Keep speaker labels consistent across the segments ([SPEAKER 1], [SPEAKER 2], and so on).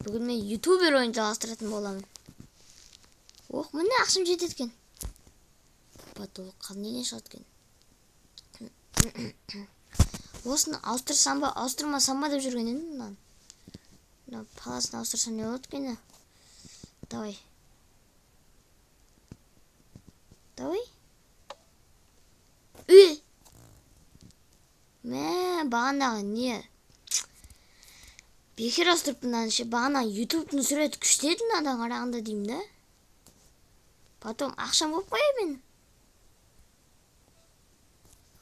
[SPEAKER 1] Бүгін мен ютубер ойын жалғастыратын боламын. Ох, міне ақшам жетеді екен. Потолок неден шығады екен? Осыны ауыстырсам ба, ауыстырмасам ба деп жүрген едім мынаны. Мына паласын ауыстырсам не болады екен? Давай. Давай. Үй! Мә, бағанағы не? Бекер ауыстырыппын мынаны ше. Бағана ютубтың суреті күшті еді мынадан қарағанда деймін да. Потом ақшам көп қой менің.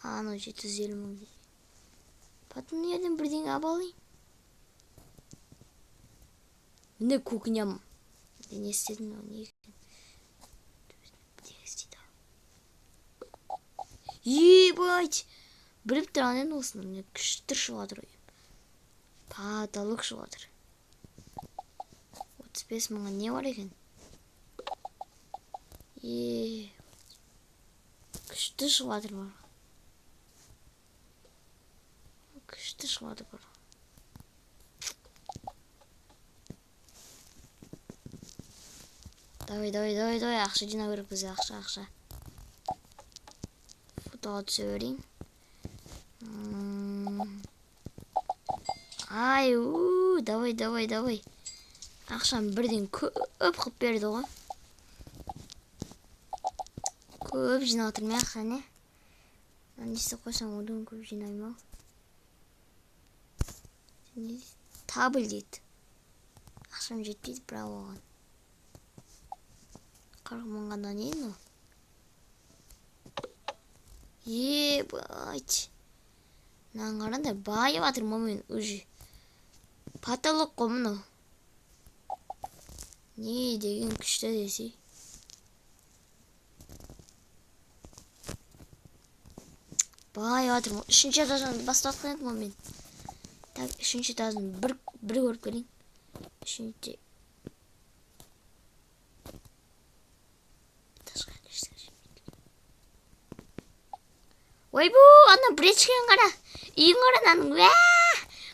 [SPEAKER 1] Анау 750 мың дейді. Потом мына жерден бірдеңе алып алайын. Міне кухням. Не істедің ол, не екен? Бірдеңе істейді. Ебать! Біліп тұрған едім осыны. Міне күшті шығып жатыр ғой. Потолок шығып жатыр. 35 мыңға не бар екен? Е, күшті шығып жатыр бар. Күшті шығып жатыр бар. Давай, давай, давай, давай, ақша жинау керек бізге, ақша, ақша. Фотоға түсе берейін. Ай, у, давай, давай, давай. Ақшам бірден көп қылып берді ғой. Көп жинап отырмын мен ақша, не? Не істеп қойсам, одан көп жинаймын ау. Не дейді? Табель дейді. Ақшам жетпейді, бірақ оған. 40 мың ғана не мынау? Ебать. Мынаны қараңдар, байып жатырмын мен уже. Потолок қой мынау. Не деген күшті десей. Байып жатырмын. Үшінші этаждан бастап жатқан едім ғой мен. Так, үшінші этаждан бір көріп келейін. Үшінші этажға ештеңе жетпейді. Ойбу, ана бречкені қара. Үйін қара мынаның. Уә!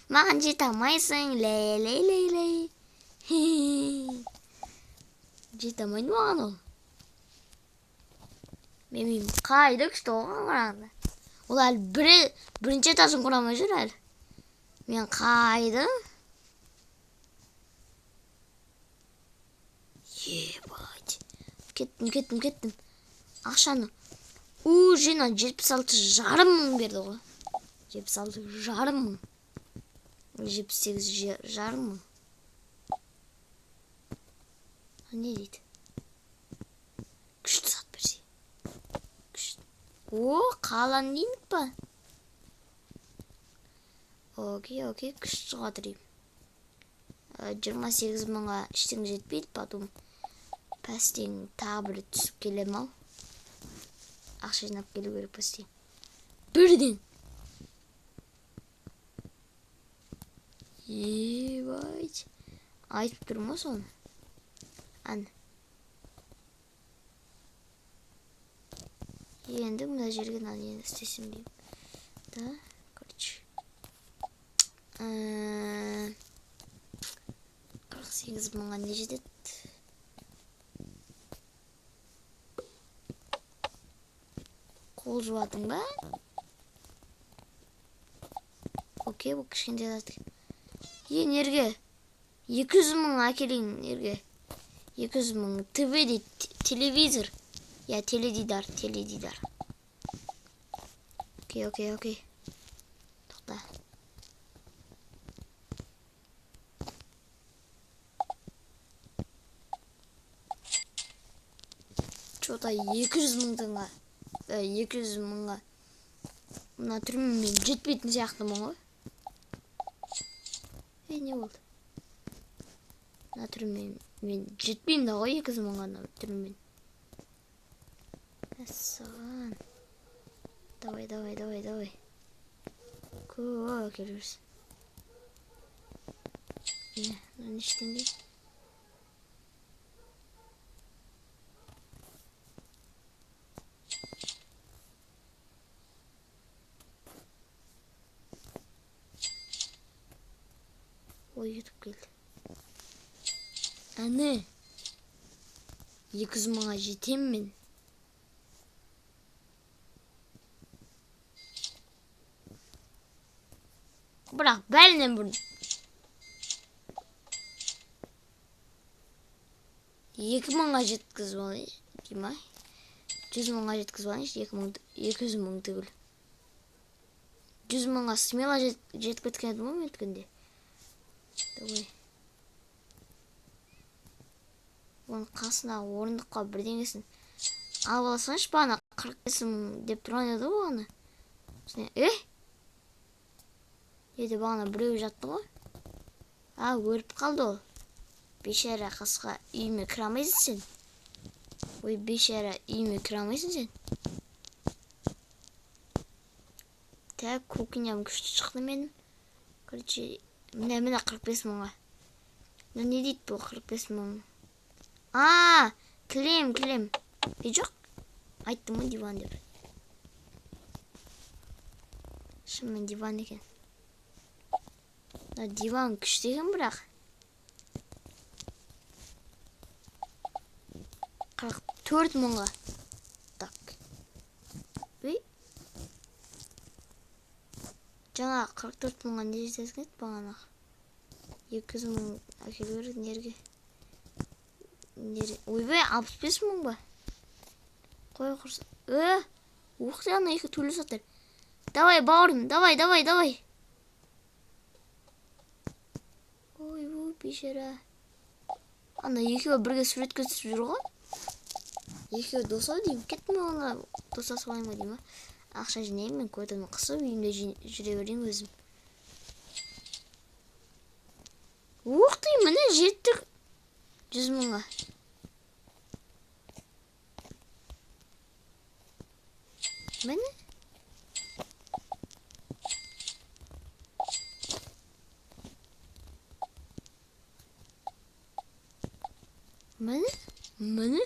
[SPEAKER 1] Маған жете алмайсың. Лей, лей, лей, лей. Жете алмайды маған ол. Мен үйім қайда күшті оған қарағанда. Ол әлі бірінші этажын құра алмай жүр әлі. Мен қайда? Ебать. Кеттім, кеттім, кеттім. Ақшаны уже мына жетпіс алты жарым мың берді ғой. Жетпіс алты жарым мың. Жетпіс сегіз жарым мың. Не дейді? Күшті сат берсе. Күшті. О, қалан деймік па? Окей, окей, күшті шыға тұрайын. 28 мыңға ештеңе жетпейді, потом пәстен тағы бір түсіп келем ау. Ақша жинап келу керек пәстен. Бірден. Ебать. Айтып тұрмын ғой соны. Әне. Енді мына жерге мынаны енді істесем деймін. Да, короче. 48 мыңға не жетеді? Қол жуатын ба? Окей, бұл кішкентай зат. Е, нерге? 200 мың әкелейін, нерге? 200 мың. ТВ дейді, телевизор. Я, теледидар, теледидар. Окей, окей, окей. Тоқта. Чё-то 200 мың теңге. 200 мыңға. Мына түрім мен жетпейтін сияқтымын ғой. Ей, не болды? Мына түріммен мен жетпеймін да ғой 200 мыңға мына түріммен. Мәссаған. Давай, давай, давай, давай. Көп әкеле берсін. Е, мына неше теңге? Ой, ютуб келді. Әне. 200 мыңға жетем мен. Бірақ бәрінен бұрын 2 мыңға жеткізіп алайын, дей ма? 100 мыңға жеткізіп алайыншы, 200 мың түгіл. 100 мыңға смело жетіп кеткен едім ғой мен өткенде. Давай. Оның қасындағы орындыққа бірдеңесін алып алсаңшы, бағана 45 мың деп тұрған еді ғой бағана. Еді бағана біреу жатты ғой. А, өліп қалды ол. Бейшара қасқа үйіме кіре алмайсың сен. Ой, бейшара үйіме кіре алмайсың сен. Так, кухням күшті шықты менің. Короче, міне 45 мыңға. Мына не дейді бұл 45 мың? А, кілем. Жоқ, айттым ғой диван деп. Шынымен диван екен. Мына диван күшті екен бірақ. 44 мыңға. Так. Үй. Жаңа 44 мыңға не жетесің еді бағана? 200 мың әкелу керек нерге? Ойбай, 65 мың ба? Қой құрсын. Ух ты, ана екі төле сатыр. Давай, бауырым, давай. Ой, бейшара. Ана екеуі бірге суретке түсіп жүр ғой. Екеуі дос ау деймін. Кеттім оны достасып алайын ба деймін. Ақша жинаймын мен, көтімді қысып үйімде жүре берейін өзім. Ух ты, міне жеттік 100 мыңға. Міне. Міне.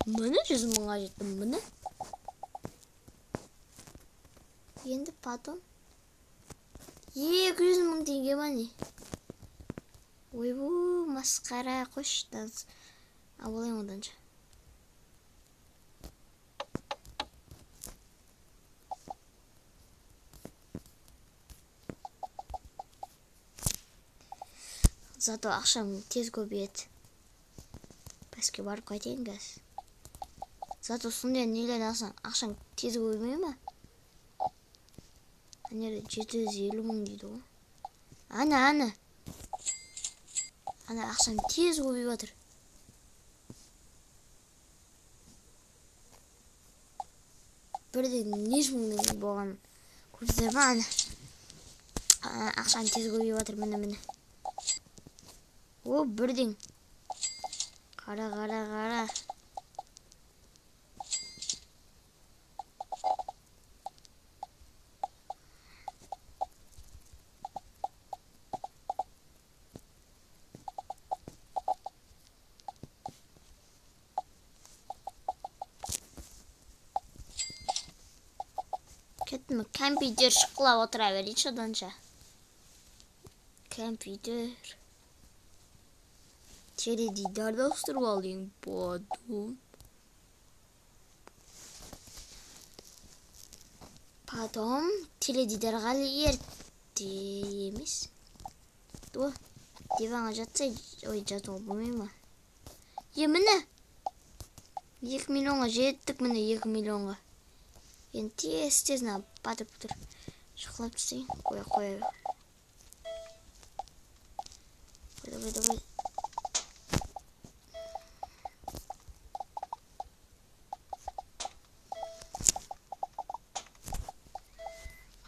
[SPEAKER 1] Міне 100 мыңға жеттім, міне. Енді потом 200 мың теңге ма не? Ойбу, масқара, қойшы, алайын оданша. Зато ақшам тез көбейеді. Бәске барып қайтайын қазір. Зато сондай нелер алсаң, ақшаң тез көбеймей ма? Ана жерде 750 мың дейді ғой. Ана. Ана ақшам тез көбейіп жатыр. Бірден неше мың болған көрдіңіздер ма? Ана ақшам тез көбейіп жатыр, міне. О, бірден. Қара. Кеттім, компьютер шыққылап отыра берейінші оданша. Компьютер. Теледидарды ауыстырып алайын потом. Потом теледидарға ерте емес. О, диванға жатса, ой, жатуға болмай ма? Міне. 2 миллионға жеттік, міне 2 миллионға. Енді тез-тез мына батыр-бұтыр шұқылап тастайын. Қой. Давай.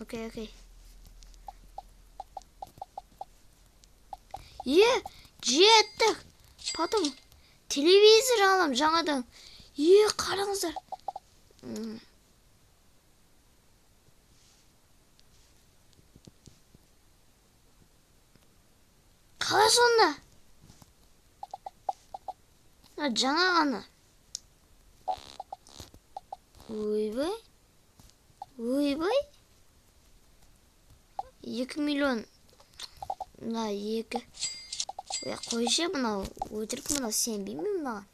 [SPEAKER 1] Окей. Жеттік. Потом телевизор алам жаңадан. Қараңыздар. Қалай сонда? Жаңа ғана. Ойбай. Ойбай. 2 миллион. Мына 2. Ой, қойшы, мынау өтірік, мынау сенбеймін мынаған.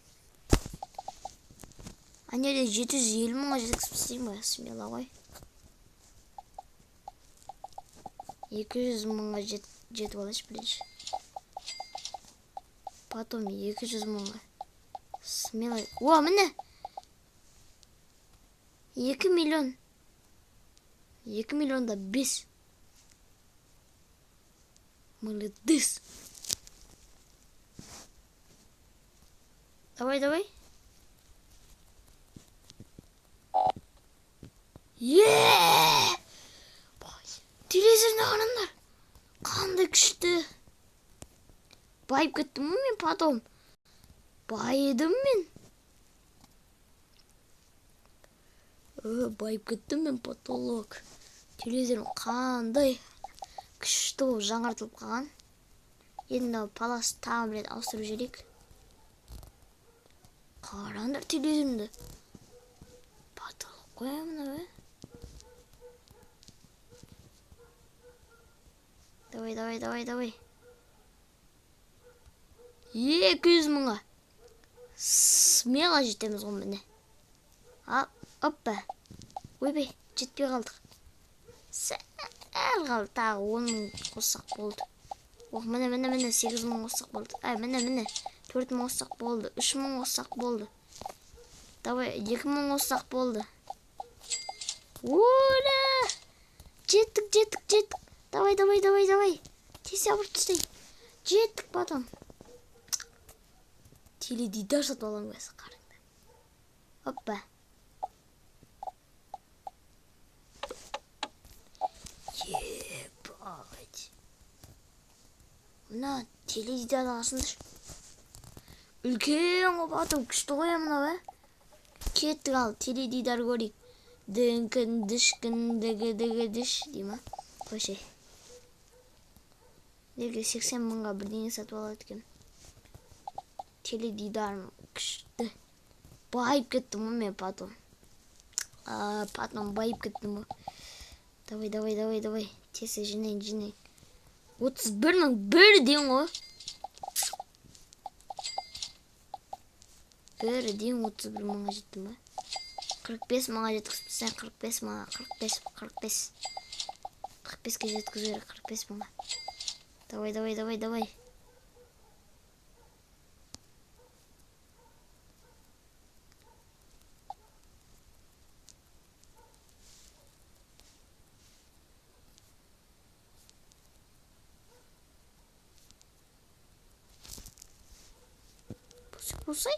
[SPEAKER 1] Ана жерде 750 мыңға жеткізіп тастайын ба? Смело ғой. 200 мыңға жетіп алайыншы бірінші. Потом 200 мыңға. Смело. О, міне. 2 миллион. 2 миллионда 5. Молодец. Давай, давай. Еее! Телевизорына қараңдар. Қандай күшті. Байып кеттім ғой мен потом. Байыдым мен. Байып кеттім мен потолок. Телевизорым қандай күшті болып жаңартылып қалған. Енді мынау палас тағы бір рет ауыстырып жіберейік. Қараңдар телевизорымды. Потолок қой мынау, ә? Давай, давай, давай, давай. 200 мыңға. Смело жетеміз ғой міне. Ал, оппа. Ойбай, жетпей қалдық. Сәл қалды, тағы 10 мың қоссақ болды. Ох, міне, міне, міне, 8 мың қоссақ болды. Ай, міне, міне, 4 мың қоссақ болды. 3 мың қоссақ болды. Давай, 2 мың қоссақ болды. Ура! Жеттік, жеттік, жеттік. Давай, давай, давай, давай. Тез абырып тастайын. Жеттік потом. Теледидар сатып аламын қазір, қараңдар. Оппа. Ебать. Мына теледидарды алсаңдаршы. Үлкен ғой потом, күшті ғой мынау, ә? Кеттік ал, теледидар көрейік. Діңкін, дішкін, дігі, дігі, діш, дей ма? Қойшы. Неге 80 мыңға бірдеңе сатып алады екен. Теледидарым күшті. Байып кеттім ғой мен потом. Потом байып кеттім ғой. Давай, давай, давай, давай. Тез жинайын, жинайын. 31 мың бірден ғой. Бірден 31 мыңға жеттім ба? 45 мыңға жеткізіп тастайын, 45 мыңға, 45, 45. 45-ке жеткізу керек, 45 мыңға. Давай, давай, давай, давай. Болсай.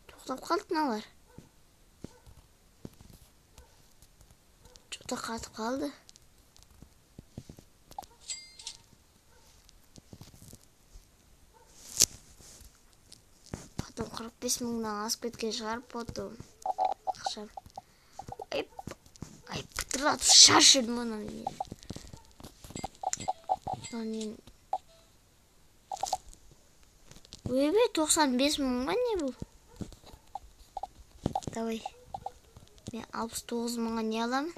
[SPEAKER 1] Тоқтап қалды мыналар. Что-то қатып қалды. Потом 45 мыңнан асып кеткен шығар потом. Ақшам. Ай, ай, пытырлатып шаршадым мынаны. Мынаны. Ойбай, 95 мың ба не бұл? Давай. Мен 69 мыңға не аламын?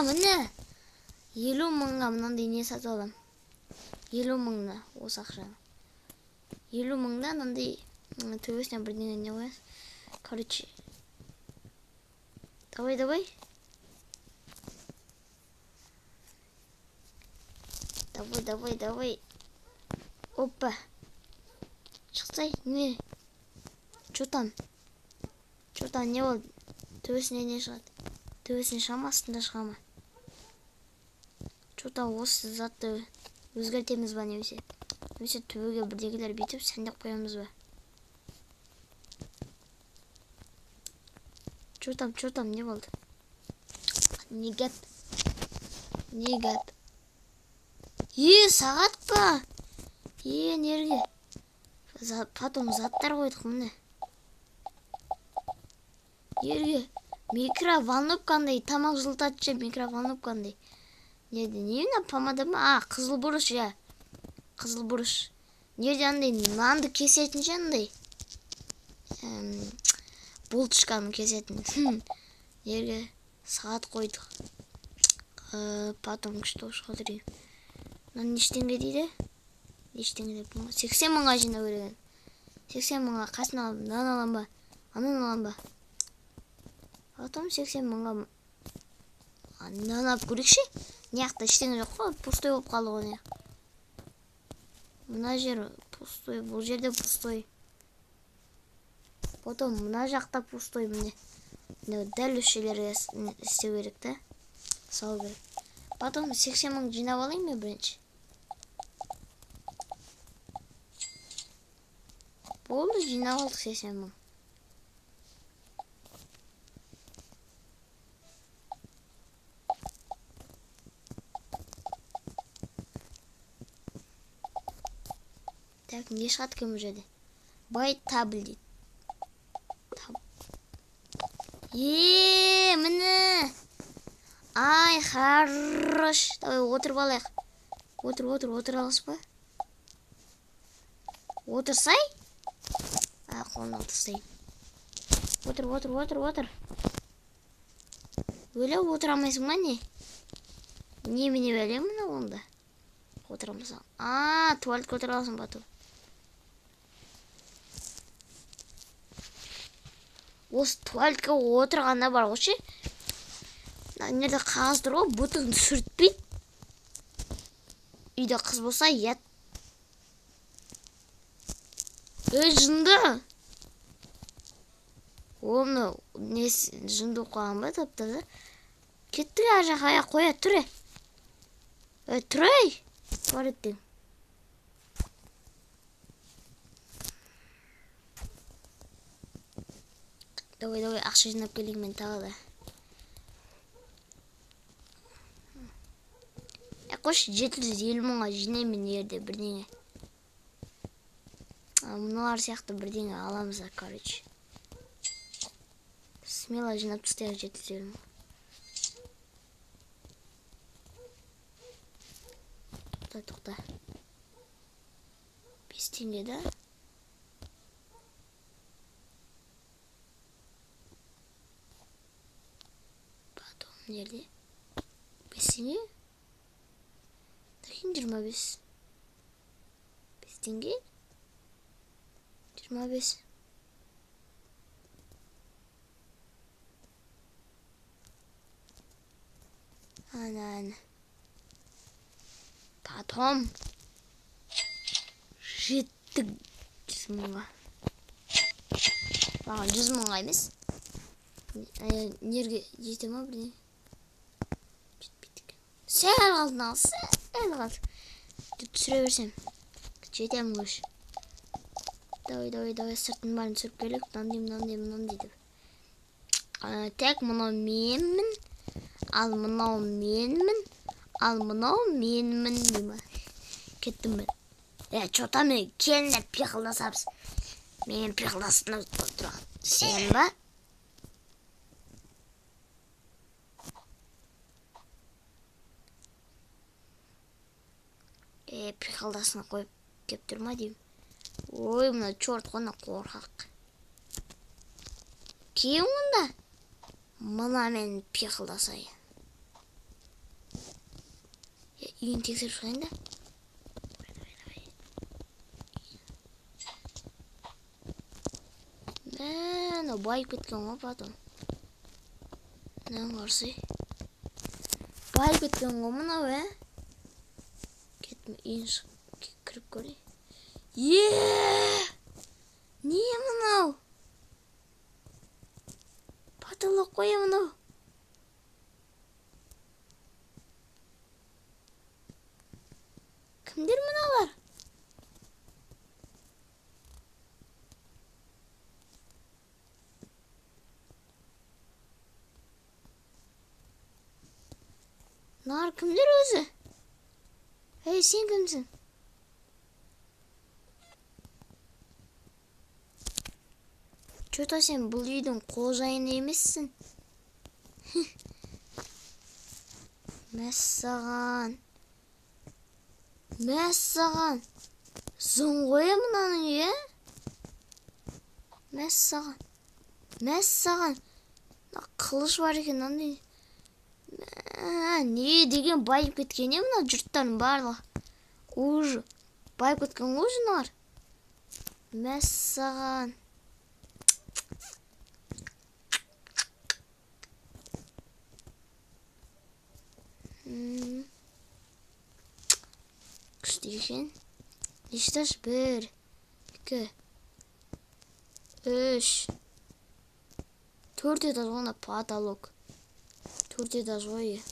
[SPEAKER 1] Міне. 50 мыңға мынандай не сатып аламын. 50 мыңда осы ақшаны. 50 мыңда мынандай төбесіне бірдеңе не қоясыз. Короче. Давай, давай. Давай, давай, давай. Опа. Шықсай, не? Чё там? Чё там, не болды? Төбесіне не шығады? Төбесіне шыға ма, астында шыға ма? Чё там, осы затты өзгертеміз ба немесе? Немесе төбеге бірдеңелер бүйтіп сәндеп қоямыз ба? Чё там, чё там, не болды? Не гәп? Не гәп? Е, сағат па? Е, нерге? Потом заттар қойдық міне. Нерге? Микроволновкандай, тамақ жылытатын микроволновкандай. Неде? Не мына помада ма? А, қызыл бұрыш, иә. Қызыл бұрыш. Неде андай нанды кесетін ше андай? Булочканы кесетін. Нерге? Сағат қойдық. Потом күшті болып шығады деймін. Мынаны неше теңге дейді? Неше теңге деп 80 мыңға жинау керек. 80 мыңға қасын аламын, мынаны аламын ба? Ананы аламын ба? Потом 80 мыңға мынаны алып көрейікші. Мына жақта ештеңе жоқ қой, пустой болып қалды ғой мына. Мына жер пустой, бұл жерде пустой. Потом мына жақта пустой міне. Міне дәл осы жерлерге істеу керек та. Салу керек. Потом 80 мың жинап алайын мен бірінші. Болды, жинап алдық 80 мың. Так, не шығады екен бұл жерде? Бай табль дейді. Е, міне. Ай, хорош. Давай отырып алайық. Отыр, отыр, отыра аласыз ба? Отырсай? А, қолын алып тастайын. Отыр, отыр, отыр, отыр. Өлі отыра алмайсың ба не? Немене бәле мынау онда? Отыра алмасаң. А, туалетке отыра аласың ба ту? Осы туалетке отырғанда бар ғой ше. Мына жерде қағаз тұр ғой, бұтыңды сүртпейді. Үйде қыз болса, ұят. Ей, жынды. О, мынау несі жынды болып қалған ба, тап-таза. Кеттік ар жаққа, ай, қоя, тұр, ей. Ей, тұр, ей. Туалеттен. Давай, давай, ақша жинап келейін мен тағы да. Қойшы, 750 мыңға жинаймын мен жерде бірдеңе. Мыналар сияқты бірдеңе аламыз, короче. Смело жинап тастайық 750 мың. Тоқта, тоқта. 5 теңге да? Потом жерде 5 теңге? Таким 25. 5 теңге? 25. Ана, ана. Потом жеттік 100 мыңға. Маған 100 мыңға емес. Нерге жете ма бірдеңе? Жетпейді екен. Сәл қалды, ал, сәл қалды. Деп түсіре берсем. Жетемін көш. Давай, давай, давай, сыртын бәрін түсіріп келейік. Мынандай, мынандай, мынандай деп. Так, мынау менмін. Ал мынау менмін. Ал мынау менмін деймін. Кеттім мен. Чё там мен келіңдер пиқылдасамыз. Мен пиқылдасып тұрған. Сен ба? Пиқылдасын қойып кеп тұр ма деймін. Ой, мына черт қой, мына қорқақ. Кел онда. Мына мен пиқылдасайын. Үйін тексеріп шығайын да. Давай, давай, давай. Мә, мынау байып кеткен ғой потом. Мынаны қарасай. Байып кеткен ғой мынау, ә? Кеттім, үйін кіріп көрейін. Е! Не мынау? Потолок қой мынау. Кімдер мыналар? Мыналар кімдер өзі? Ей, сен кімсің? Чё-то сен бұл үйдің қожайыны емессің. Мәссаған. Мәссаған. Зың ғой мынаның үйі, ә? Мәссаған. Мәссаған. Мына қылыш бар екен, мынандай. Мә, не Не деген байып кеткен е мына жұрттардың барлығы. Уже байып кеткен ғой уже мыналар. Мәссаған. Күшті екен. Неше этаж? 1, 2, 3, 4 этаж ғой мына потолок. 4 этаж ғой.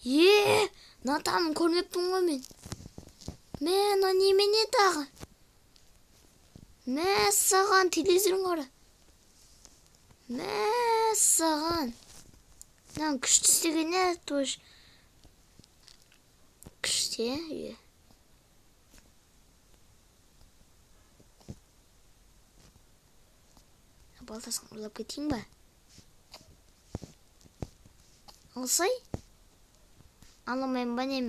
[SPEAKER 1] Е, мына тамын көрмеппін ғой мен. Мә, мына немене тағы? Мәссаған, телевизорын қара. Мәссаған. Мынаны күшті істеген е, тоже. Күшті, е. Балтасын ұрлап кетейін ба? Алсай? Аламайын ба не?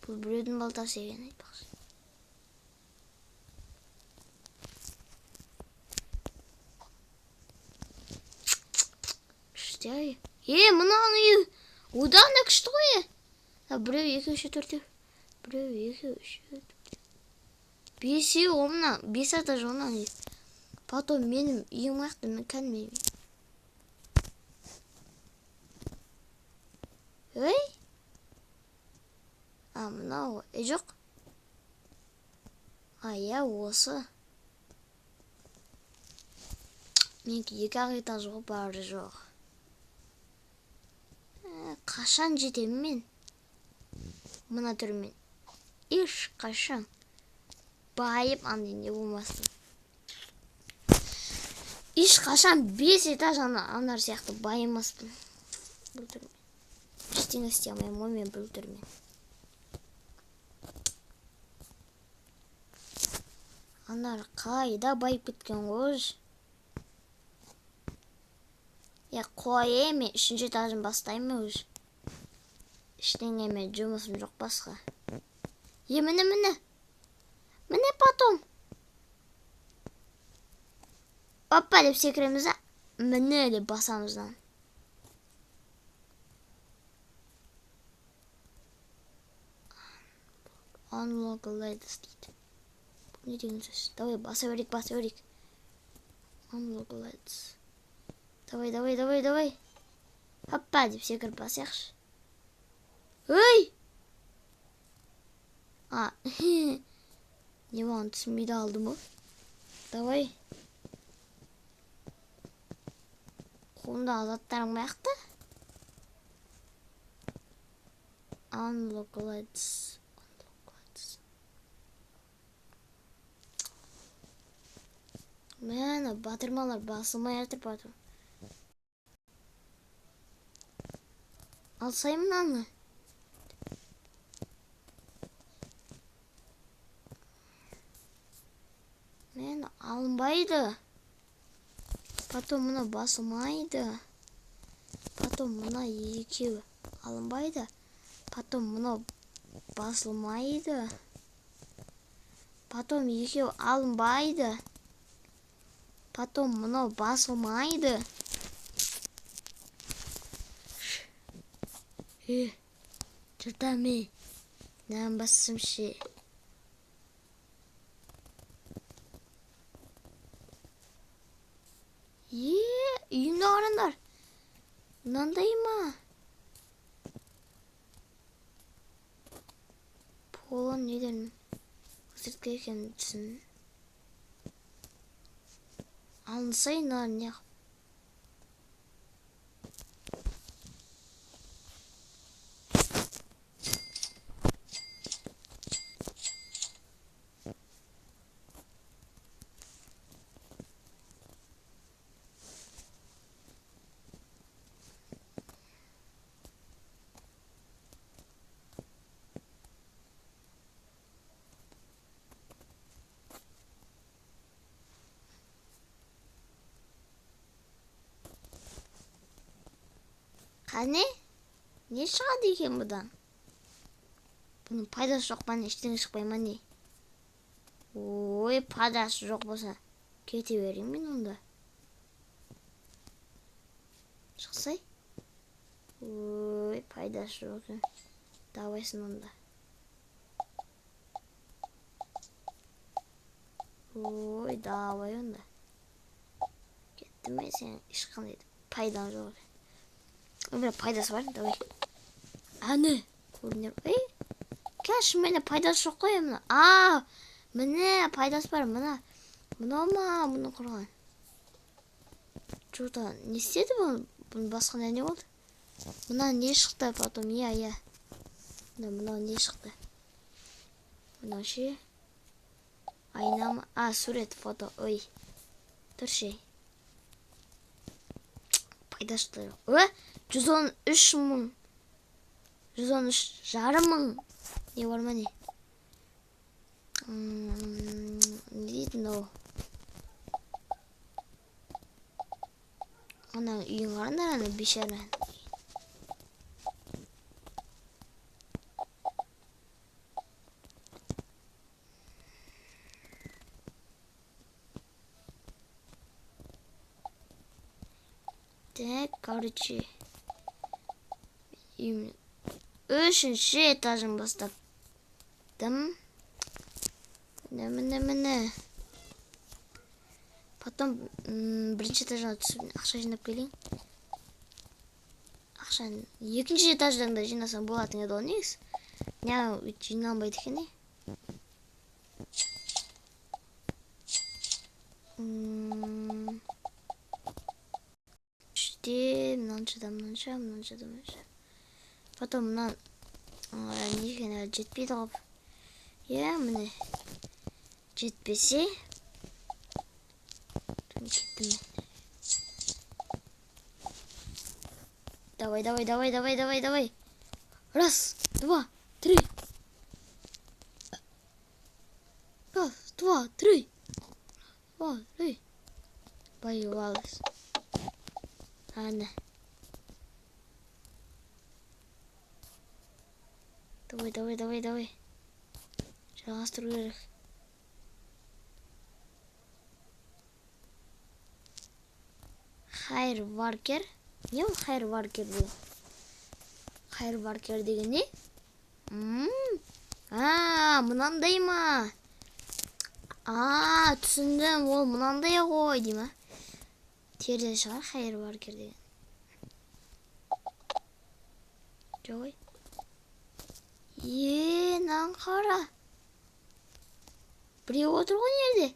[SPEAKER 1] Бұл біреудің балтасы екен айтпақшы. Күшті ай. Е, мынаның үйі одан да күшті ғой, е. А, біреу, екі, үш, төртеу. Біреу, екі, үш, төртеу. Бесеу ғой мына. 5 этаж ғой мынаның үйі. Потом менің үйім қаяқта, мен кәдімгі үйім. Ей? А, мынау, е, жоқ. А, иә, осы. Менікі екі ақ этаж ғой, бары жоқ. Қашан жетемін мен? Мына түрмен. Ешқашан байып андай не болмасын. Ешқашан 5 этаж аналар сияқты байымаспын. Бұл түрмен. Ештеңе істей алмаймын ғой мен бұл түрмен. Аналар қайда байып кеткен ғой уже. Е, қой, мен 3-ші этажын бастаймын уже. Ештеңеме жұмысым жоқ басқа. Е, міне, міне. Міне потом. Опа деп секіреміз да, міне деп басамыз да. Unlock ladders дейді. Бұл не деген сөз? Давай баса берейік, баса берейік. Unlock ladders. Давай, давай, давай, давай. Хоппа деп секіріп басайықшы. Ей! А, не болғанын түсінбей де алдым ғой. Давай. Қолымдағы заттарым қаяқта? Unlock ladders. Unlock ladders. Мә, батырмалар басылмай жатыр потом. Алсай мынаны. Мен алынбайды. Потом мына басылмайды. Потом мына екеуі алынбайды. Потом мына басылмайды. Потом екеуі алынбайды. Потом мынау басылмайды. Е, жұртам, мынаны бассам ше. Е, үйімді қараңдар. Мынандай ма? Полон неден көрсеткен екенін түсін. Алынсай, мына не? Қане? Не шығады екен бұдан? Бұның пайдасы жоқ па, не? Ештеңе шықпай ма, не? Ой, пайдасы жоқ болса, кете берейін мен онда. Шықсай. Ой, пайдасы жоқ екен. Давайсын онда. Ой, давай онда. Кеттім мен, сен ешқандай пайдаң жоқ екен. Бірақ пайдасы бар, давай. Әне, көрінер. Ей, қазір шынымен де пайдасы жоқ қой мына. А, міне пайдасы бар, мына. Мынау ма, бұны құрған? Чё-то не істеді бұл? Бұны басқанда не болды? Мына не шықты потом? Иә, иә. Мынау не шықты? Мынау ше? Айна ма? А, сурет, фото. Ой. Тұр ше. Пайдасы да жоқ. Ө, 113 мың. 113,5 мың. Не бар ма не? Не дейді мынау? Ана үйін қараңдар, ана бейшара. Так, короче, үйімнің үшінші этажын бастаттым. Міне, міне, міне. Потом бірінші этажға түсіп ақша жинап келейін. Ақшаны екінші этаждан да жинасам болатын еді ғой негізі. Не, өйтіп жиналмайды екен, е? Үште, мынанша да мынанша, мынанша да мынанша. Потом мына, не екен, әлі жетпейді ғой. Иә, міне. Жетпесе. Кеттім мен. Давай, давай, давай, давай, давай, давай. Раз, два, три. Раз, два, три. Два, три. Боювалась. Ана. Давай, давай, давай, давай. Жалғастыру керек. Хайр Варкер. Не ол Хайр Варкер деген? Хайр Варкер деген не? А, мынандай ма? А, түсіндім, ол мынандай ғой дей ма? Терезе шығар Хайр Варкер деген. Жоқ ой. Е, мынаны қара. Біреу отыр ғой жерде.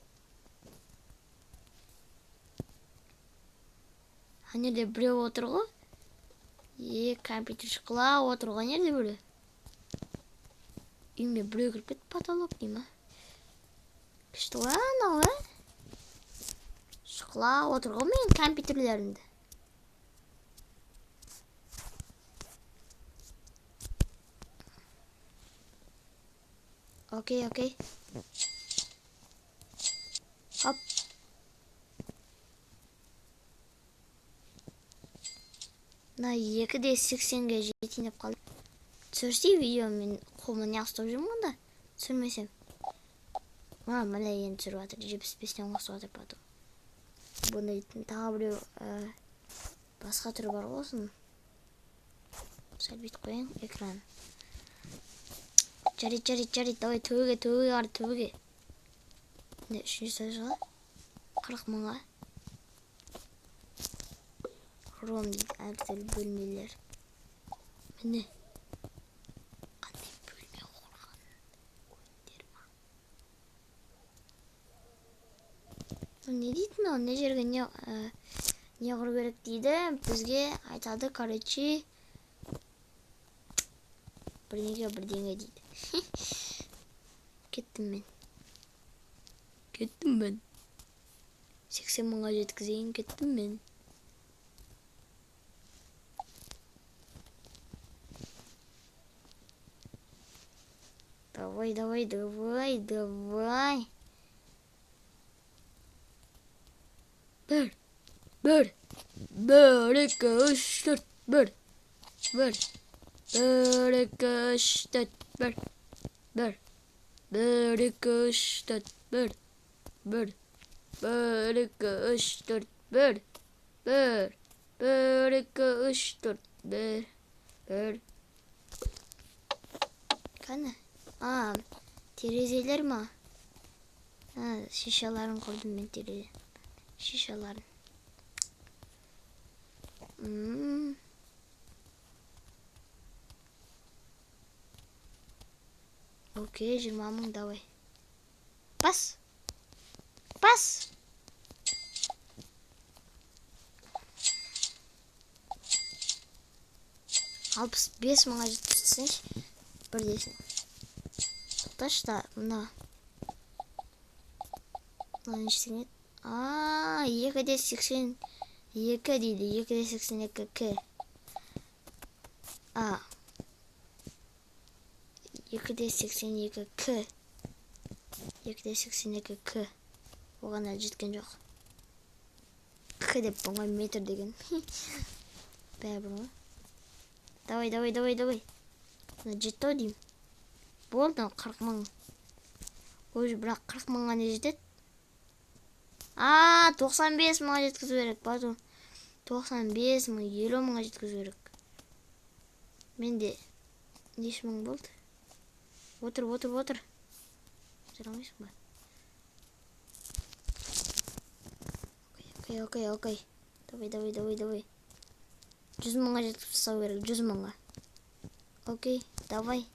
[SPEAKER 1] Ана жерде біреу отыр ғой. Е, компьютер шыққылап отыр ғой ана жерде біреу. Үйіме біреу кіріп кетті, потолок дей ма? Күшті ғой анау, ә? Шыққылап отыр ғой менің компьютерлерімді. Окей, окей. Хоп. Мына екі де сексенге жетейін деп қалдым. Түсірсе видео, мен қолыма не ұстап жүрмін онда? Түсірмесем. А, міне енді түсіріп жатыр. 75-тен қосып жатыр потом. Бұны дейтін тағы біреу, басқа түрі бар ғой осының. Сәл бүйтіп қояйын экран. Жарайды, жарайды, жарайды. Давай төбеге, төбеге қарай, төбеге. Міне үшінші этажға. 40 мыңға. Ром дейді, әртүрлі бөлмелер. Міне. Қандай бөлме құрған көрдіңдер ма? Не дейді мынау? Не жерге не құру керек дейді? Бізге айтады, короче, бірдеңе бірдеңе дейді. Кеттім мен. Кеттім мен. 80 мыңға жеткізейін, кеттім мен. Давай, давай, давай, давай. Бір, бір, бір, екі, үш, төрт, бір, бір, бір, екі, үш, төрт, бір, бір, бір, екі, үш, төрт, бір, бір, бір, екі, үш, төрт, бір, бір, 1, 2, 3, 4, 1, 1. Қане? А, терезелер ма? А, шишаларын көрдім мен, терезе. Шишаларын. Окей, 20 мың, давай. Бас! Бас! 65 мыңға жеткізсеңші, бірдесін. Тоқташы да, мына. Мына неше теңге? А, 2,82 дейді, 2,82 к. А. 2,82 к. 2,82 к. Оған әлі жеткен жоқ. К деп оңай метр деген. Бәрібір ғой. Давай, давай, давай, давай. Мына жетті ау деймін. Болды, 40 мың. Ой, бірақ 40 мыңға не жетеді? А, 95 мыңға жеткізу керек. Потом 95 мың, 50 мыңға жеткізу керек. Менде неше мың болды? Отыр, отыр, отыр. Отыра алмайсың ба? Окей, окей, окей. Давай, давай, давай, давай. 100 мыңға жеткізіп тастау керек, 100 мыңға. Окей, давай.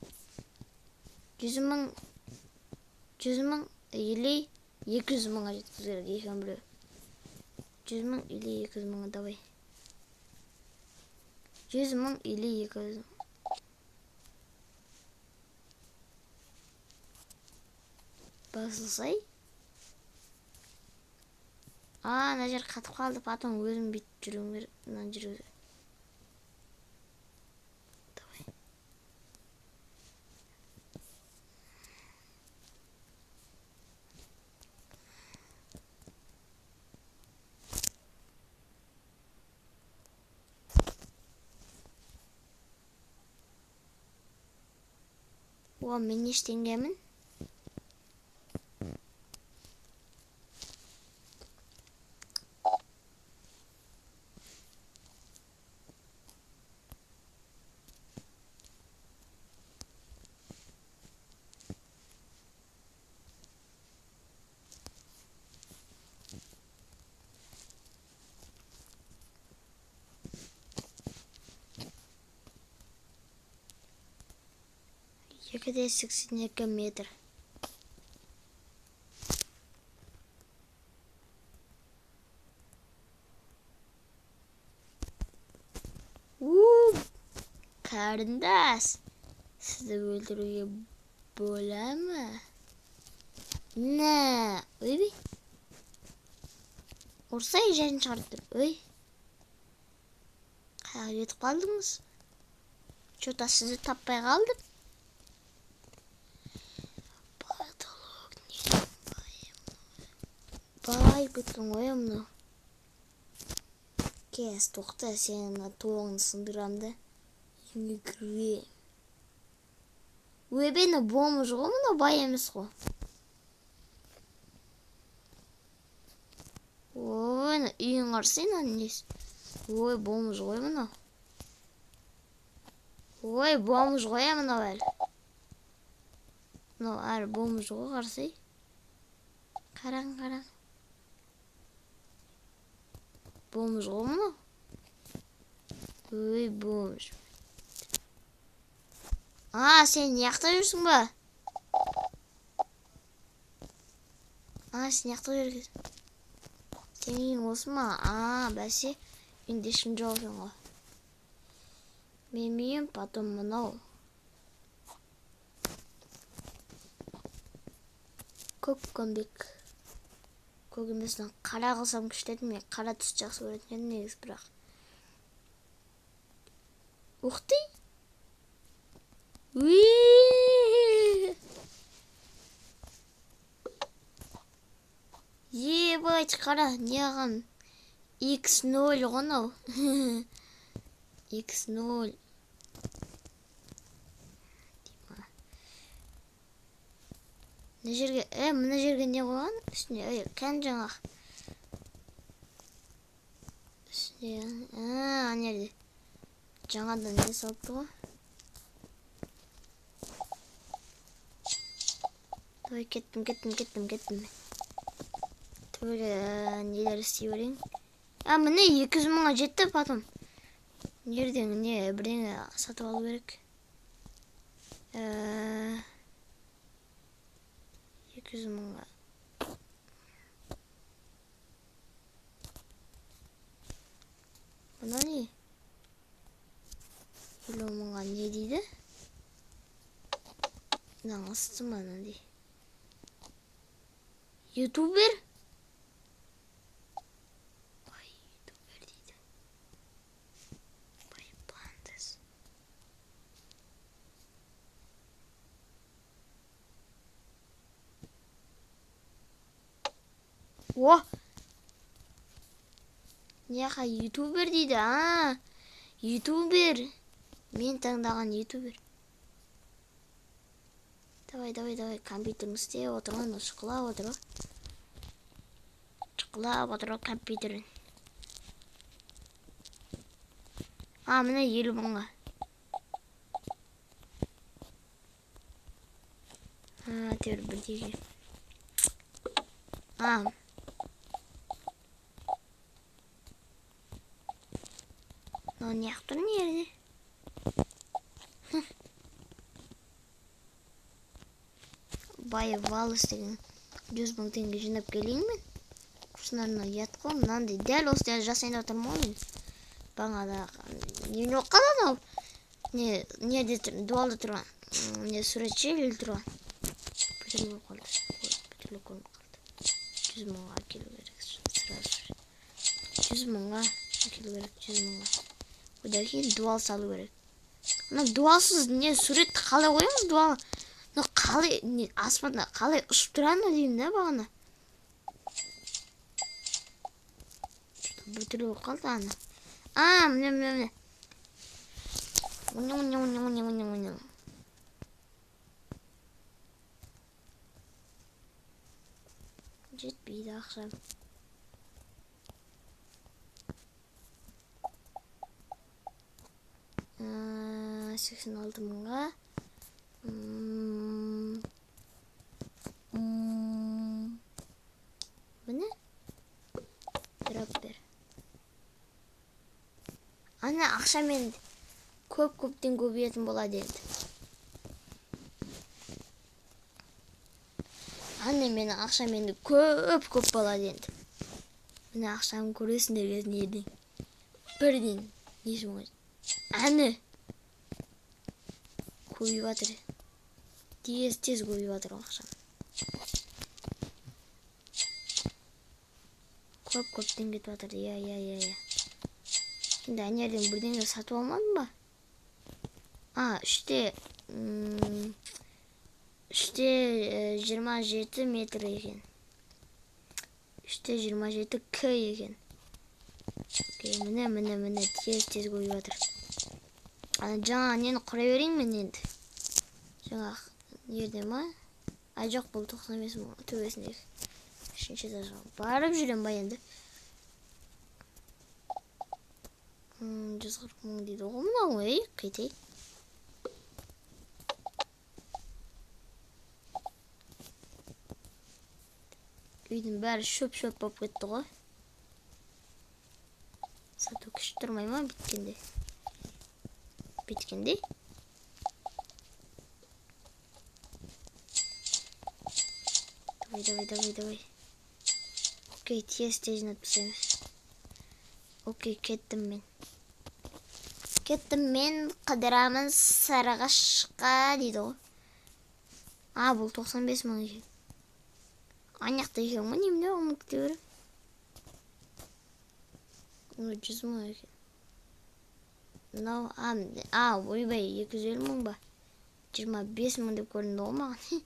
[SPEAKER 1] 100 мың, 100 мың или 200 мыңға жеткізу керек, екеуінің біреуі. 100 мың или 200 мыңға, давай. 100 мың или 200 мың. Басылсай. А, мына жер қатып қалды, потом өзім бүйтіп жүруім керек, мына жерге. Давай. О, мен неше теңгемін? 2,82 метр. Қарындас, сізді өлтіруге бола ма? Нә, ойбай. Ұрсай жерін шығарып тұр. Ой. Қаяққа кетіп қалдыңыз? Чё-то сізді таппай қалдым. Потолок не байып кеткен ғой мынау. Кес, тоқта, сен мына тоғыңды сындырам да. Үйіңе кірем. Ойбай, мына бомж ғой, мынау бай емес қой. Ой, мына үйің қарасай, мынаның несі. Ой, бомж ғой мынау. Ой, бомж ғой мынау әлі. Мынау әлі бомж ғой, қарасай. Қараң, қараң. Бомж ғой мынау. Ой, бомж. А, сен неяқта жүрсің ба? А, сен неяқта жүрсің? Сенің үйің осы ма? А, бәсе, үйінде ешкім жоқ екен ғой. Менің үйім, потом мынау. Көк көмбек. Көк емес, мына қара қылсам күшті еді. Мен қара түсті жақсы көретін едім негізі, бірақ. Ух ты! Ебать, қара, не аған? X0 ғой мынау. X0. Мына жерге, мына жерге не қойған? Үстіне, кән жаңақ. Үстіне. Ана жерде жаңадан не салыпты ғой. Давай, кеттім, кеттім, кеттім, кеттім. Түбірі нелер істей берейін. А, міне 200 мыңға жетті потом. Нерден не бірдеңе сатып алу керек. 200 мыңға. Мына не? 50 мыңға не дейді? Мынаның ысты ма мынандай? Ютубер? Ой, ютубер дейді. Ой, плантес. О! Неға ютубер дейді, а? Ютубер. Мен таңдаған ютубер. Давай, давай, давай, компьютерін істеп отырған, шұқылап отыр ғой. Шұқылап отыр ғой компьютерін. А, міне 50 мыңға. А, теперь бірдеңе. А. Мынау не ақ тұр не жерде? Бай Валас деген 100 мың теңге жинап келейін мен. Құрсын мынау ұят қой, мынандай дәл осылай жасайын деп отырмын ғой мен. Бағана не болып қалды анау? Не, неде тұр, дуалда тұрған, не суретші или тұрған. Біртүрлі болып қалды. Біртүрлі көрініп қалды. 100 мыңға әкелу керек сразу. 100 мыңға әкелу керек, 100 мыңға. Одан кейін дуал салу керек. Мына дуалсыз не сурет қалай қоямыз дуал? Мына қалай, не, аспанда қалай ұшып тұрады деймін да бағана. Біртүрлі болып қалды ана. А, міне, міне, міне. Міне, міне, міне, міне, міне, міне. Жетпейді ақша. 86 мыңға. Міне. Дроппер. Ана ақшамен көп-көптен көбейетін болады енді. Ана менің ақшам енді көп-көп болады енді. Міне ақшамды көресіңдер кезінде ертең. Бірден несі болмайды. Әне көбейіп жатыр. Тез-тез көбейіп жатыр ақшам. Көп-көптен кетіп жатыр. Иә, иә, иә, иә. Енді ана жерден бірдеңе сатып алмадым ба? А, үште, жиырма жеті метр екен. Үште жиырма жеті к екен. Окей, міне, міне, міне, тез-тез көбейіп жатыр. Ана жаңа нені құра берейін мен енді. Жаңа жерде ма? А, жоқ, бұл тоқсан бес мың төбесіндегі. Үшінші этажға барып жүрем ба енді? 140 мың дейді ғой мынау, ей, қайтей. Үйдің бәрі шөп-шөп болып кетті ғой. Сату күші тұрмай ма біткенде? Біткенде? Давай, давай, давай, давай. Окей, тез-тез жинап тастаймыз. Окей, кеттім мен. Кеттім мен, қыдырамын Сарыағашқа дейді ғой. А, бұл тоқсан бес мың екен. Ана жақта екен ғой, немене ұмытып кете беремін. Мынау 100 мың екен. Мынау, а, міне, а, ойбай, екі жүз елу мың ба? Жиырма бес мың деп көрінді ғой маған.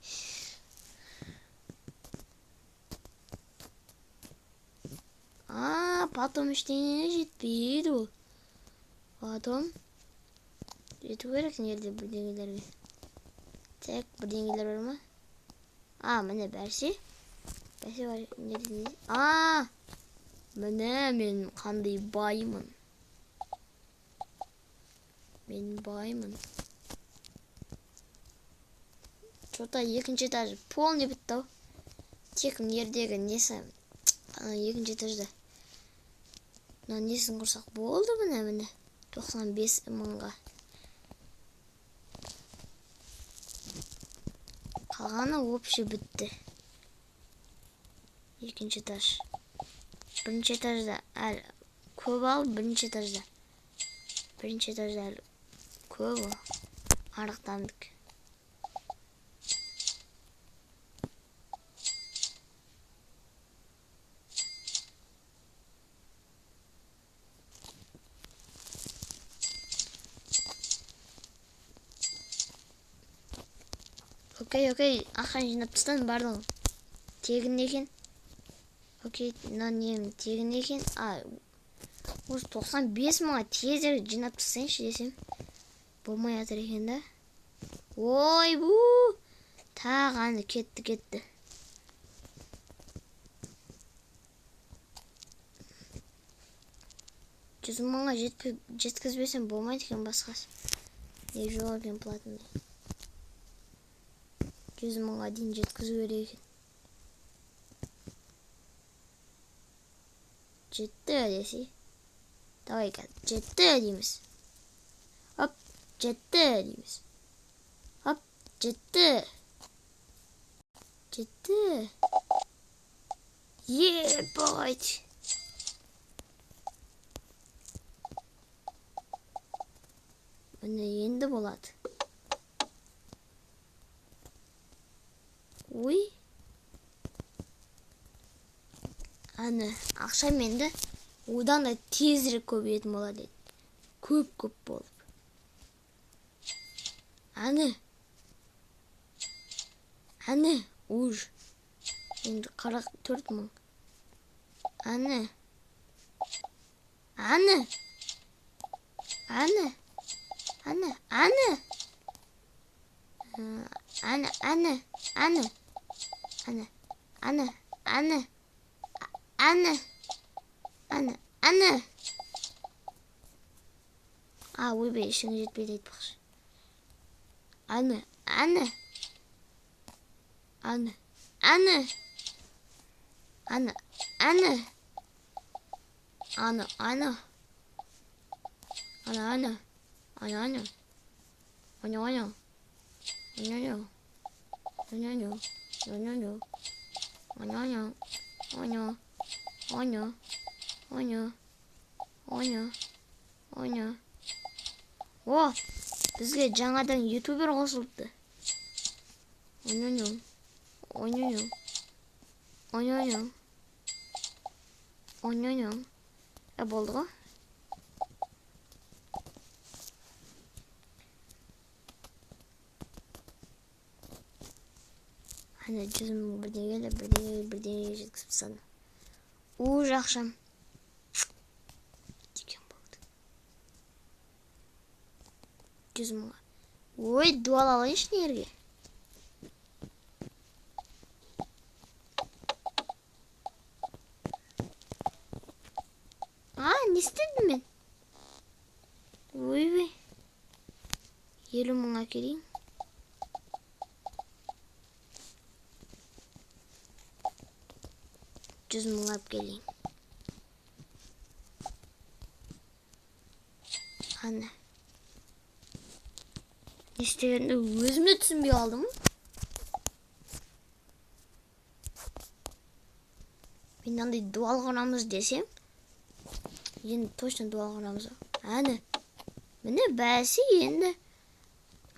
[SPEAKER 1] А, потом ештеңеге жетпейді ол. Потом жету керек жерде бірдеңелерге. Так, бірдеңелер бар ма? А, міне бәрсе. Бәрсе бар, жерде не? А, Міне мен қандай баймын. Мен баймын. Что-то екінші этаж полный бітті ау. Тек мына несі, ана екінші этажда. Мына несін құрсақ болды міне, міне. 95 мыңға. Қалғаны общий бітті. Екінші этаж. Бірінші этажда әлі көп ал, бірінші этажда. Бірінші этажда әлі көп ол. Арықтандық. Окей, окей, ақшаны жинап тастадым барлығын. Тегін екен. Окей, мына нем тегін екен. А, осы 95 мыңға тезірек жинап тастайыншы десем, болмай жатыр екен да. Ойбу! Тағы аны кетті, кетті. 100 мыңға жеткізбесем болмайды екен басқасы. Не жоқ екен платный. 100 мыңға дейін жеткізу керек екен. Жетті десе. Давай қазір жетті дейміз. Оп, жетті дейміз. Оп, жетті. Жетті. Ебать. Міне енді болады. Ой. Аны ақшам енді одан да тезірек көбейетін болады еді. Көп-көп болып. Аны. Аны, уж. Енді 44 мың. Аны. Аны. Аны. Аны, аны. Аны, аны, аны. Аны, аны, аны. Аны. Аны, аны. А, ойбай, ішіңе жетпейді айтпақшы. Аны, аны. Аны, аны. Аны, аны. Аны, аны. Аны, аны. Аны, аны. Аны, аны. Аны, аны. Аны, аны. Аны, аны. Аны, аны. Аны. Аны. Аны. Аны. Аны. О, бізге жаңадан ютубер қосылыпты. Аны, аны. Аны, аны. Аны, аны. Болды ғой. Ана 100 мың бірдеңелі, бірдеңе, бірдеңеге жеткізіп тастадым. Уж ақшам деген болды. 100 мыңға. Ой, дуал алайыншы нерге. А, не істедім мен? Ойбай. 50 мыңға келейін. 100 мың алып келейін. Ана. Не істегенімді өзім де түсінбей қалдым. Мен мынандай дуал құрамыз десем, енді точно дуал құрамыз. Әне. Міне бәсі енді.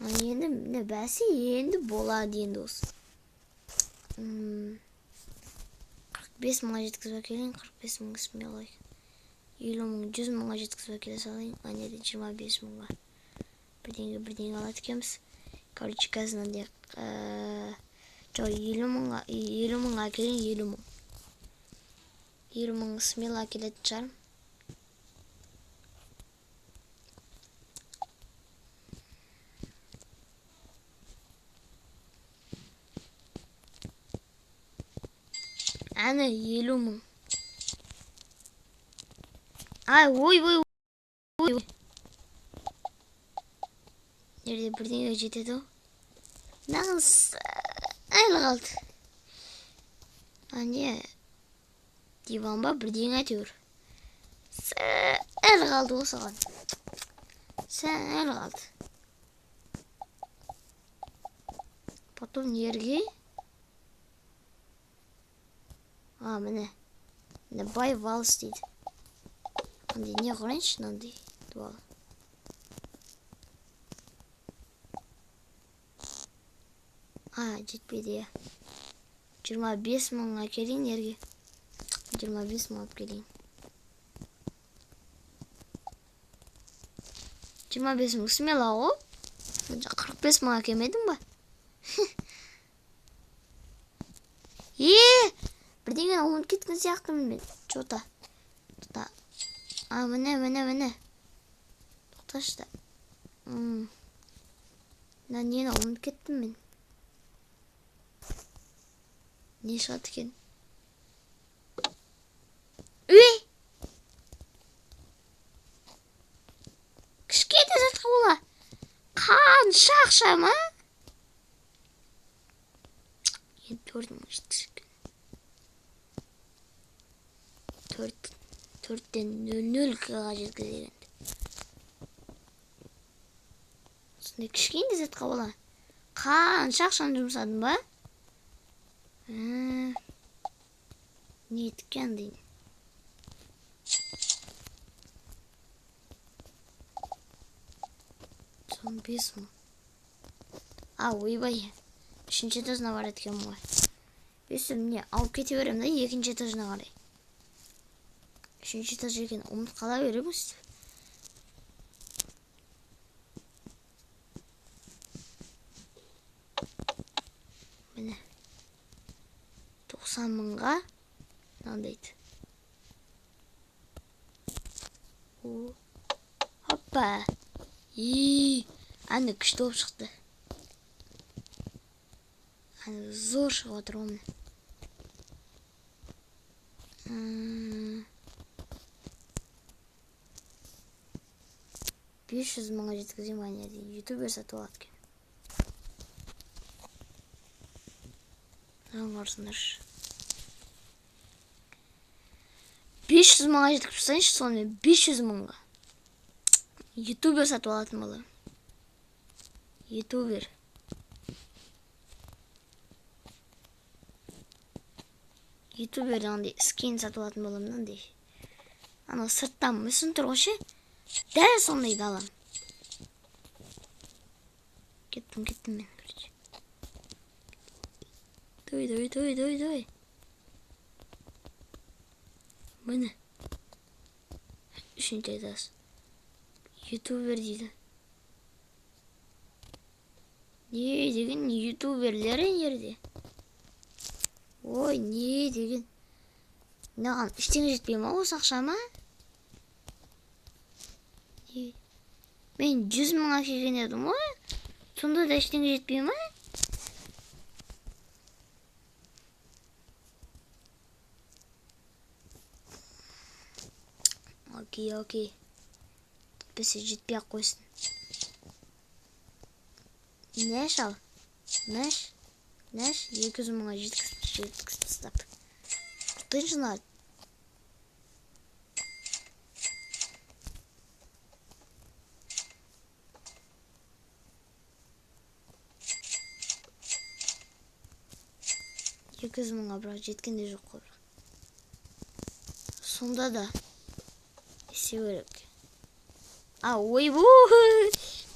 [SPEAKER 1] Енді міне бәсі енді болады енді осы. 45 мыңға жеткізіп әкелейін, 45 мың смело екен. 50 мың, 100 мыңға жеткізіп әкеле салайын, ана 25 мыңға. Бірдеңе, бірдеңе алады екенбіз. Короче, қазір мынандай, жоқ, 50 мыңға, 50 мыңға әкелейін, 50 мың. 50 мың смело әкелетін шығармын. Әне 50 мың. Ай, ой, ой, ой. Жерде бірдеңеге жетеді ау. Мынаған сәл қалды. А не? Диван ба, бірдеңе әйтеуір. Сәл қалды осыған. Сәл қалды. Потом жерге. А, міне. Міне бай валс дейді. Андай не құрайыншы, мынандай дуал. А, жетпейді, иә. 25 мың әкелейін жерге. 25 мың алып келейін. 25 мың смело ғой. 45 мың әкелмедің ба? Е, бірдеңені ұмытып кеткен сияқтымын мен. Чё-то. Тоқта. А, міне, міне, міне. Тоқташы да. Мына нені ұмытып кеттім мен. Не шығады екен? Үй! Кішкентай затқа бола. Қанша ақша ма? Енді төрт мың жеткізген. Төрттен нөл нөлге жеткізген. Сондай кішкентай затқа бола. Қанша ақшаны жұмсадым ба? Не еткен дейін. Son 5 мың. А, ойбай. Үшінші этажына барады екенмін ғой. Өстіп міне алып кете беремін да екінші этажына қарай. Үшінші этаж екенін ұмытып қала беремін өстіп. Міне. 90 мыңға мынандайды. О, хоппа. И, әне күшті болып шықты. Әне зор шығып отыр ғой міне. 500 мыңға жеткіземін әне дейді. Ютубер сатып алады екен. Мынаны қарасаңдаршы. 500 мыңға жеткізіп тастайыншы, сонымен 500 мыңға. Ютубер сатып алатын боламын. Ютубер. Ютубер андай скин сатып алатын боламын мынандай. Анау сырттан мүсін тұр ғой ше. Дәл сондайды аламын. Кеттім, кеттім мен, короче. Той, той, той, той, той. Міне. Үшінші этаж. Ютубер дейді. Не деген ютуберлер жерде? Ой, не деген? Мынаған ештеңе жетпей ма осы ақшама? Не? Мен 100 мың әкелген едім ғой. Сонда да ештеңе жетпей ма? Окей, окей. Жетпесе жетпей ақ қойсын. Нәш ал. Нәш. Нәш. 200 мыңға жеткізіп тастап. Құртайыншы мына. Екі жүз мыңға бірақ жеткен де жоқ қой бірақ. Сонда да істеу керек. А, ойбу!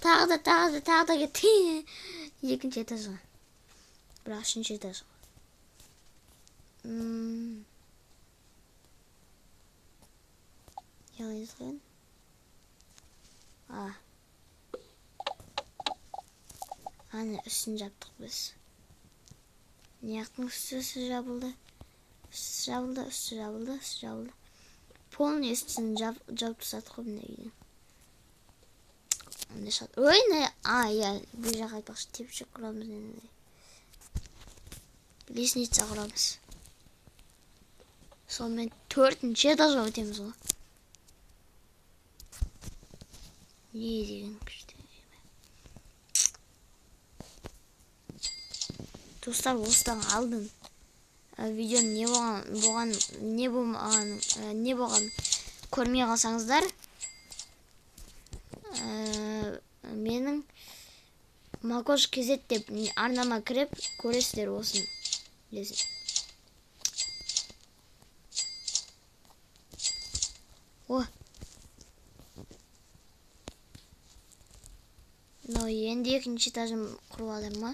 [SPEAKER 1] Тағы да, тағы да, тағы да кетті. Екінші этажға. Бірақ үшінші этажға. Не қылайын? А. Ана үстін жаптық біз. Мына үсті жабылды. Үсті жабылды, үсті жабылды, үсті жабылды. Полный үстін жауып тастадық қой мына үйдің. Мына шығады. Ой, мына, а, иә, бұл жаққа айтпақшы, тепшік құрамыз енді. Лестница құрамыз. Сонымен төртінші этажға өтеміз ғой. Не деген күшті. Достар, осыдан алдын видеоның не болған көрмей қалсаңыздар, менің Макош KZ деп арнама кіріп көресіздер осыны. О. Мынау енді екінші этажын құрып жатыр ма?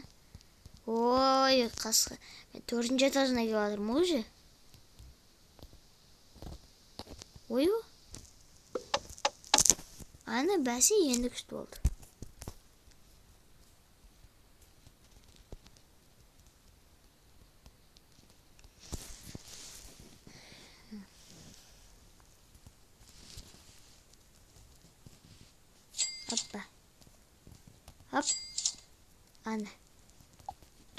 [SPEAKER 1] Ой, қасқа. Мен төртінші этажына келіп жатырмын ғой уже. Ой, ана бәсе енді күшті болды. Hoppa. Hop. Ана.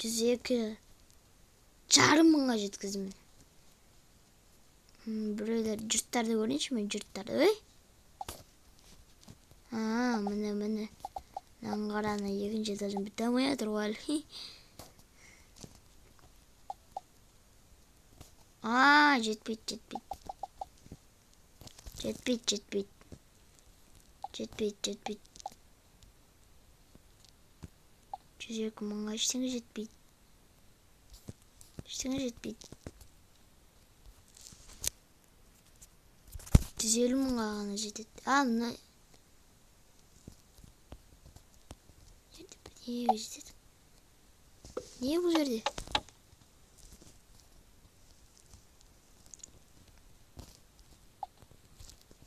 [SPEAKER 1] 102,5 мыңға жеткіздім. Біреулер жұрттарды көрейінші мен жұрттарды. Ой. Міне, міне. Мынаны қара, ана екінші этажын біте алмай жатыр ғой әлі. Жетпейді, жетпейді. Жетпейді, жетпейді. Жетпейді, жетпейді. 102 мыңға ештеңе жетпейді. Ештеңе жетпейді. 150 мыңға ғана жетеді. Мына жерде бірдеңеге жетеді. Не бұл жерде?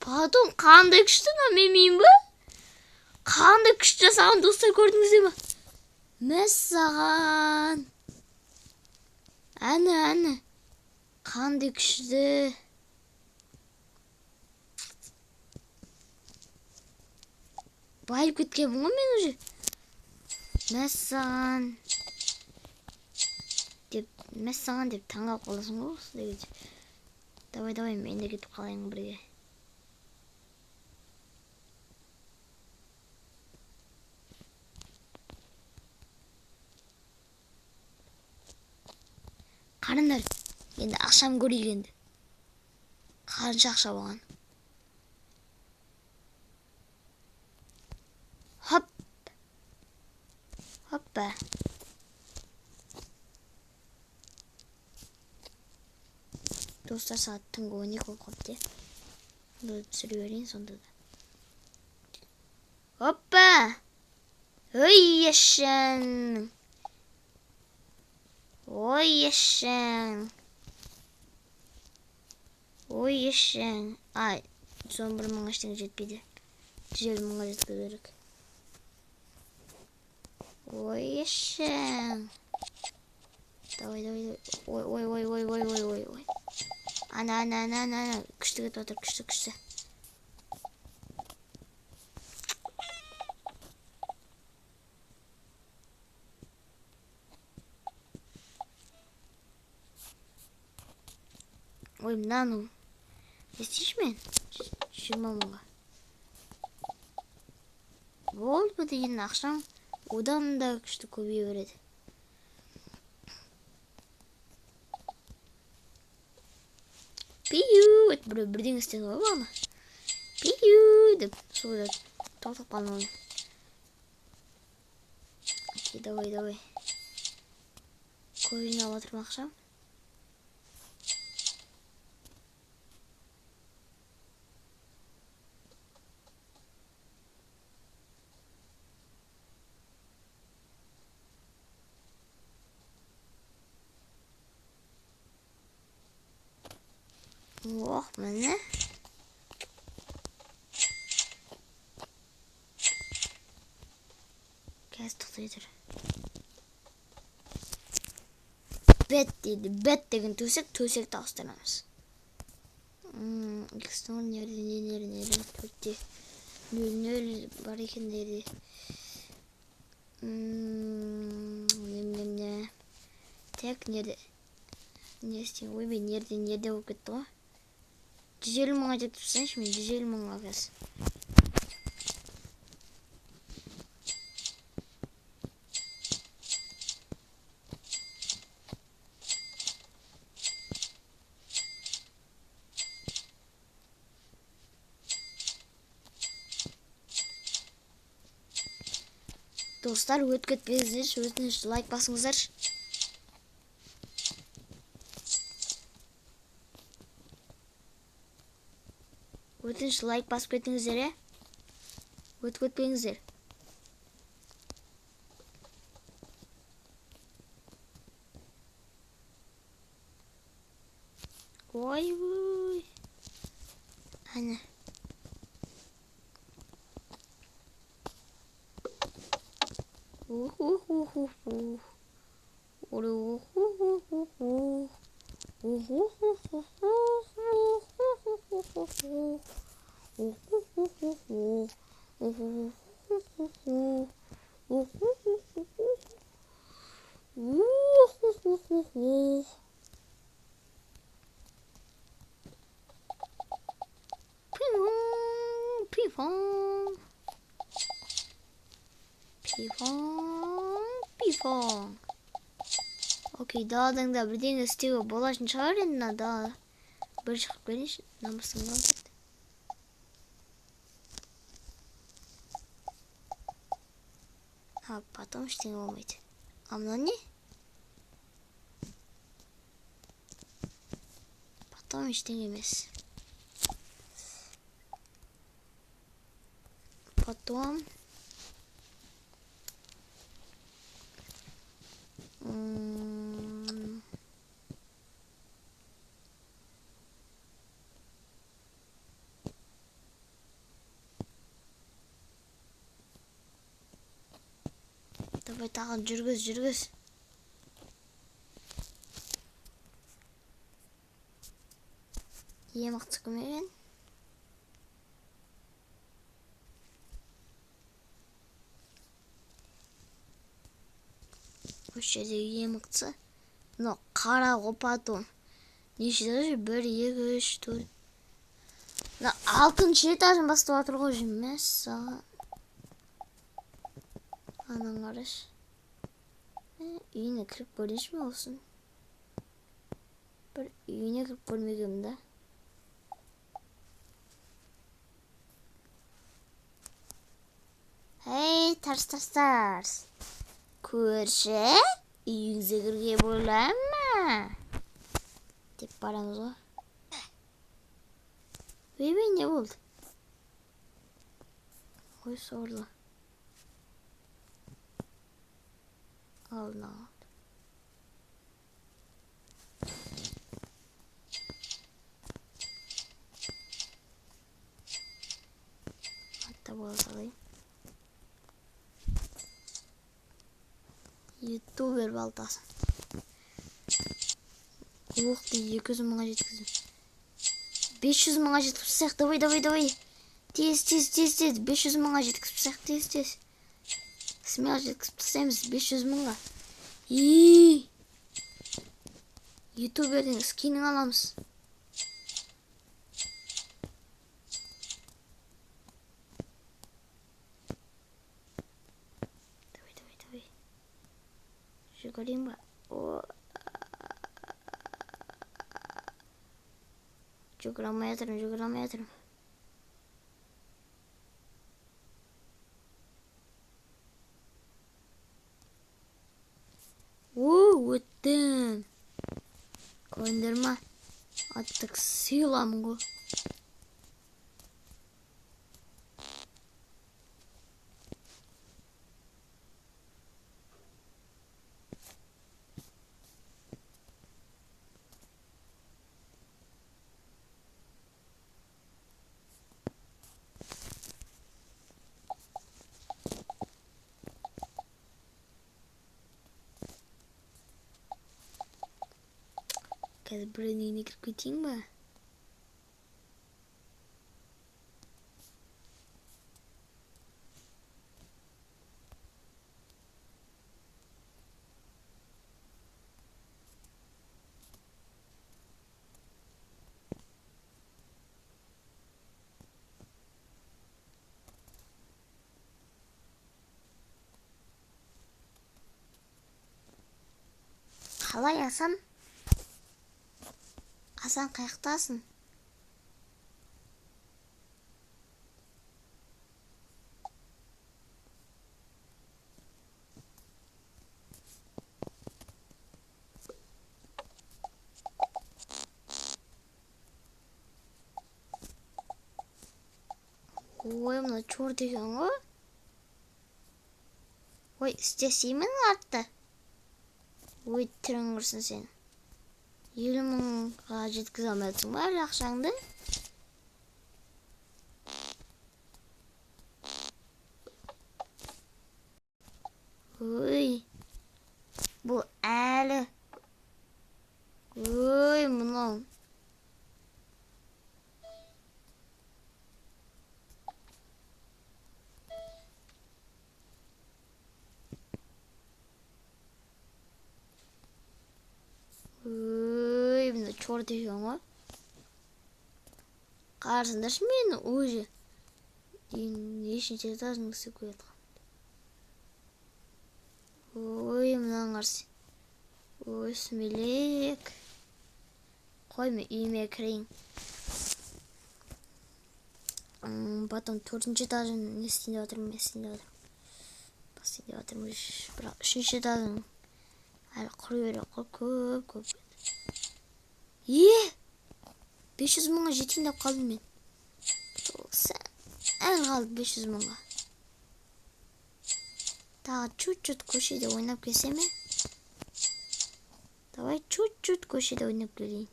[SPEAKER 1] Потом қандай күшті мына мен миым ба? Қандай күшті жасаған достар, көрдіңіздер ме? Мәссаған. Әні, әні. Қандай күшті. Байып кеткенмін ғой мен уже. Мәссаған. Деп, мәссаған деп таңғалып қаласың ғой осы дегенше. Давай, давай, мен де кетіп қалайын бірге. Қараңдар, енді ақшам көрейік енді. Қанша ақша болған? Хоп. Хоппа. Достар, сағат түнгі 12 болып қалыпты. Бұны түсіре берейін сонда да. Хоппа! Ой, ешін! Ой, ешін! Ой, ешін! Ай, 111 мыңға ештеңе жетпейді. 150 мыңға жеткізу керек. Ой, ешін! Давай, давай, давай. Ой, ой, ой, ой, ой, ой, ой, ой. Ана, ана, ана, ана, ана. Күшті кетіп жатыр, күшті, күшті. Ой, мынаны не істейші мен? 20 мыңға. Болды бұл деген ақшам одан да күшті көбейе береді. Пиу, это біреу бірдеңе істеді ғой бағана. Пиу деп суда тоқтап қалдым ғой. Окей, давай, давай. Көп жинап жатырмын ақшам. Ох, міне. Қазір тоқтай тұр. Бет дейді. Бет деген төсек, төсекті ауыстырамыз. Икс ноль, нөл, нөл, нөл, нөл, төртте нөл, нөл бар екен деді. Не, не. Так, нерде? Не істеймін? Ойбай, нерде, нерде болып кетті ғой. 150 мыңға жетіп тұрсайыншы, мен 150 мыңға қазір. Достар, өтіп кетпеңіздерші, өтініш лайк басыңыздаршы. Өтініш лайк басып кетіңіздер, е? Өтіп кетпеңіздер. Ой-ой. Әне. Ух-ух-ух-ух-ух. Ух-ух-ух-ух-ух. Ух-ух-ух-ух-ух-ух-ух-ух. Ух-ух-ух-ух. Ух-ух-ух-ух. Ух-ух-ух-ух. Ух-ух-ух-ух. Пифон, пифон, пифон. Окей, даладан да бірдеңе істеуге болатын шығар енді мына далада. Бір шығып келейінші, намысым қалды. А потом ештеңе болмайды. А мынау не? Потом ештеңе емес. Потом давай тағы жүргіз, жүргіз. Ең мықты кім екен? Осы жердегі ең мықтысы мынау қара ғой потом. Неше этаж? 1, 2, 3, 4. Мына 6-шы этажын бастап жатыр ғой уже. Мәссаған. Анан қарашы. Үйіне кіріп көрейінші ме болсын? Бір үйіне кіріп көрмегенмін да. Эй, тарс, тарс, тарс. Көрші, үйіңізге кіруге бола ма? Деп барамыз ғой. Ойбай, не болды? Ой, сорлы. Алдына алды. Атта бола салайын. Ютубер балтасы. Ух ты, 200 мыңға жеткіздім. 500 мыңға жеткізіп тастайық. Давай, давай, давай. Тез, тез, тез, тез. 500 мыңға жеткізіп тастайық. Тез, тез. Смело жеткізіп тастаймыз 500 мыңға. И ютубердің скинін аламыз. Давай, давай, давай. Жүгірейін ба? О. Жүгіре алмай жатырмын, жүгіре алмай жатырмын. О, өттім. Көрдіңдер ма? Аттық сыйламын ғой. Қазір біреудің үйіне кіріп кетейін ба? Қалай, Асан? Асан, қаяқтасың? Ой, мына чорт екен ғой. Ой, істесеймін артты. Ой, түрің құрсын сен. 50 мыңға жеткізе алмайсың ба әлі ақшаңды? Ой, бұл әлі. Ой, мынау. Ой, мына чорт екен ғой. Қарасаңдаршы, мен уже нешінші этажын өсіп келе жатқан. Ой, мынаны қарасы. Ой, сүмелек. Қой, мен үйіме кірейін. Потом төртінші этажын не істейін деп жатырмын, не істейін деп жатырмын. Бастайын деп жатырмын. Бірақ үшінші этажын әлі құру керек қой, көп, көп. Е! 500 мыңға жетейін деп қалдым мен. Сәл қалды 500 мыңға. Тағы чуть-чуть көшеде ойнап келсем ме? Давай чуть-чуть көшеде ойнап келейін.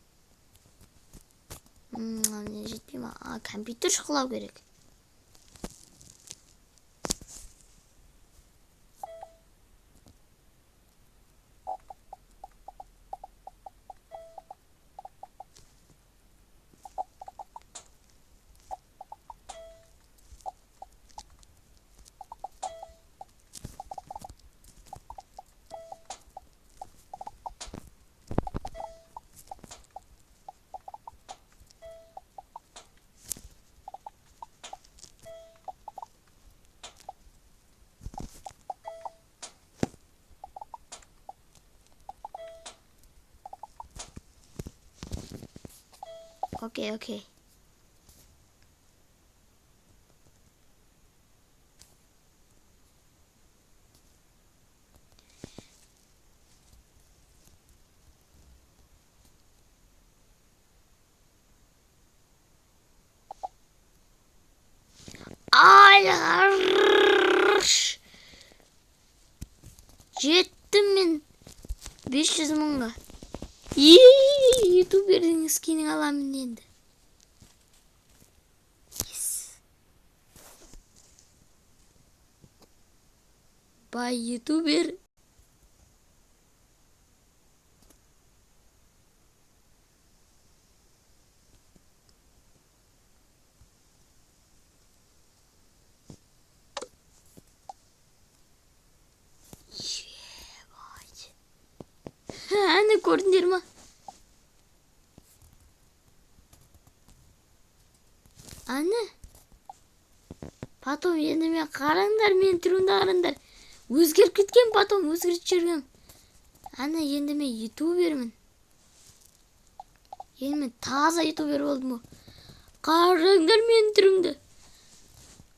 [SPEAKER 1] Міне жетпей ма? А, компьютер шұқылау керек. Окей, окей. Ай, жеттім мен 500 мыңға. Ютубердің скинін аламын енді. Yes. Бай ютубер. Әні көрдіңдер ма? Әні. Потом енді мен қараңдар, мен түрімді қараңдар. Өзгеріп кеткен, потом өзгертіп жіберген. Әні, енді мен ютубермін. Енді мен таза ютубер болдым ғой. Қараңдар менің түрімді.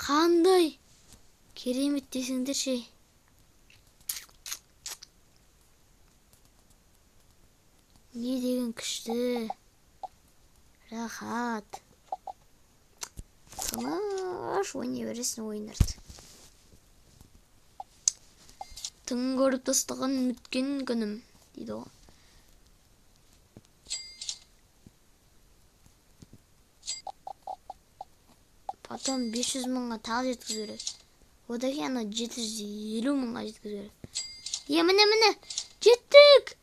[SPEAKER 1] Қандай керемет десеңдерші. Не деген күшті. Рахат. Тыныш ойнай бересің ойындарды. Тың көріп тастаған өткен күнім дейді ғой. Потом 500 мыңға тағы жеткізу керек. Одан кейін ана 750 мыңға жеткізу керек. Е, міне, міне, жеттік.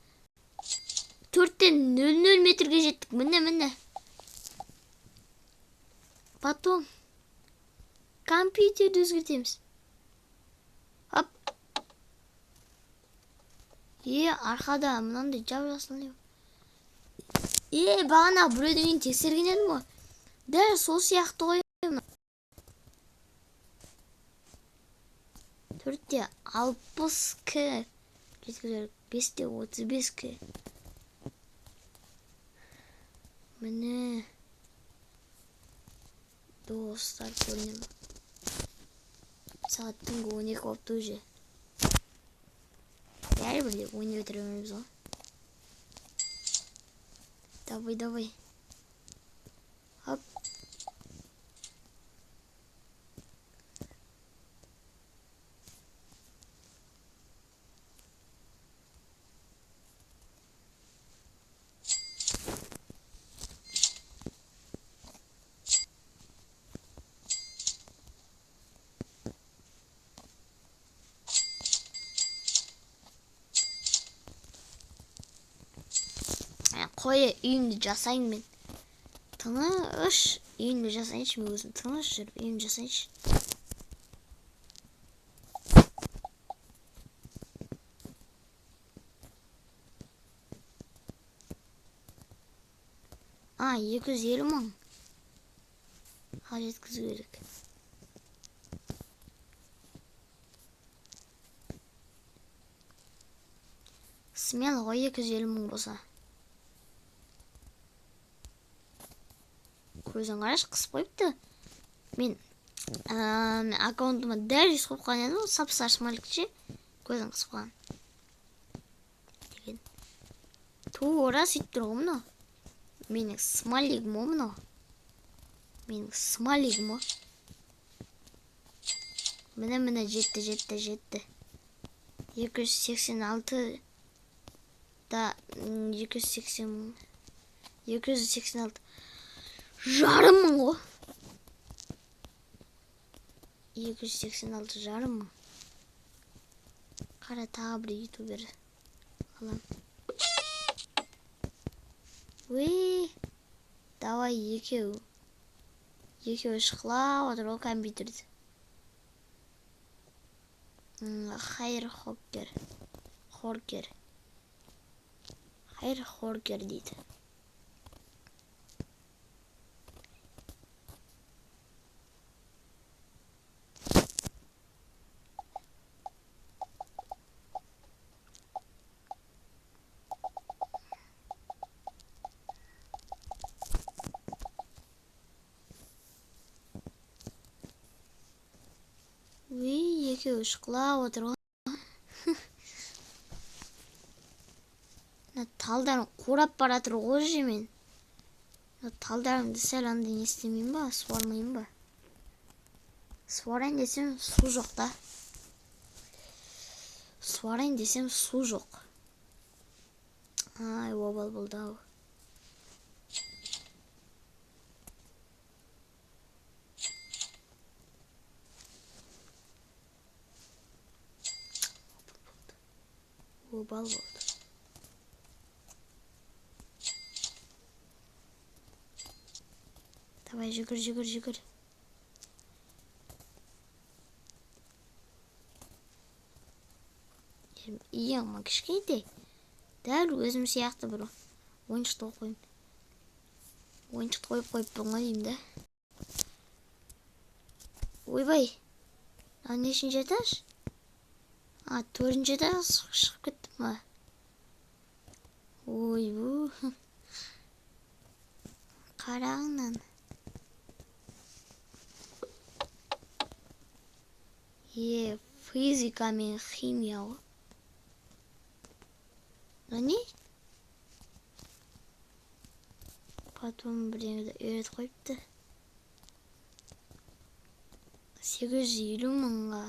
[SPEAKER 1] 4,00 метрге жеттік. Міне, міне. Потом компьютерді өзгертеміз. Хоп. Е, арқада мынандай жап-жасыл не? Е, бағана біреудің үйін тексерген едім ғой. Дәл сол сияқты ғой мына. 4,60 к жеткізу керек. 5,35 к. Міне. Достар, көріне ме? Сағат түнгі 12 болыпты уже. Бәрібір де ойнап отыра береміз ғой. Давай, давай. Хоп. Қоя, үйімді жасайын мен. Тыныш үйімді жасайыншы мен өзім. Тыныш жүріп үйімді жасайыншы. А, 250 мың. Жеткізу керек. Смело ғой 250 мың болса. Көзін қарашы, қысып қойыпты. Мен аккаунтыма дәл өйстіп қойып қалған едім ғой, сап-сары смайлик ше, көзін қысып қойған. Деген. Тура сөйтіп тұр ғой мынау. Менің смайлигім ғой мынау. Менің смайлигім ғой. Міне, міне, жетті, жетті, жетті. 286 да, 280 мың. 286 жарым мың ғой. 286 жарым мың. Қара, тағы бір ютубер алам. Уи, давай екеу. Екеуі шықлап отыр ғой компьютерде. Хайр Хоккер. Хоркер. Хайр Хоркер дейді. Уи, екеуі шықлап отыр ғой. Мына талдарым қурап баратыр ғой уже мен. Мына талдарымды сәл андай не істемеймін ба, суармаймын ба? Суарайын десем су жоқ та. Суарайын десем су жоқ. Ай, обал болды ау. Обал болды. Давай, жүгір, жүгір, жүгір. Ең ма кішкентай. Дәл өзім сияқты бір ойыншықты қойып қойым. Ойыншықты қойып қойыппын ғой деймін да. Ойбай. Мынау нешінші этаж? А, төртінші этаж шығып кеттім ба? Ойбу. Қараңнан. Е, физика мен химия ғой. Мына не? Потом бірдеңені үйретіп қойыпты. 850 мыңға.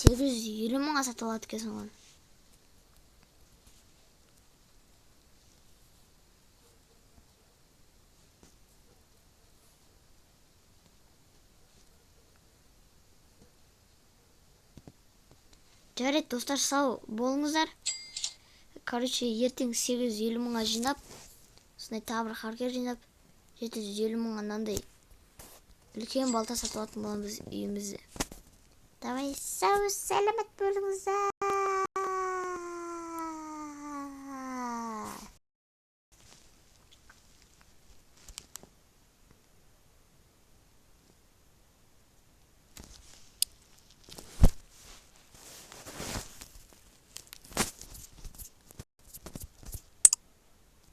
[SPEAKER 1] 850 мыңға сатып алады екенсің оны. Жарайды, достар, сау болыңыздар. Короче, ертең 850 мыңға жинап, сондай тағы бір харкер жинап, 750 мыңға мынандай үлкен балта сатып алатын боламыз үйімізде. Давай, сау, сәлемет болыңыздар.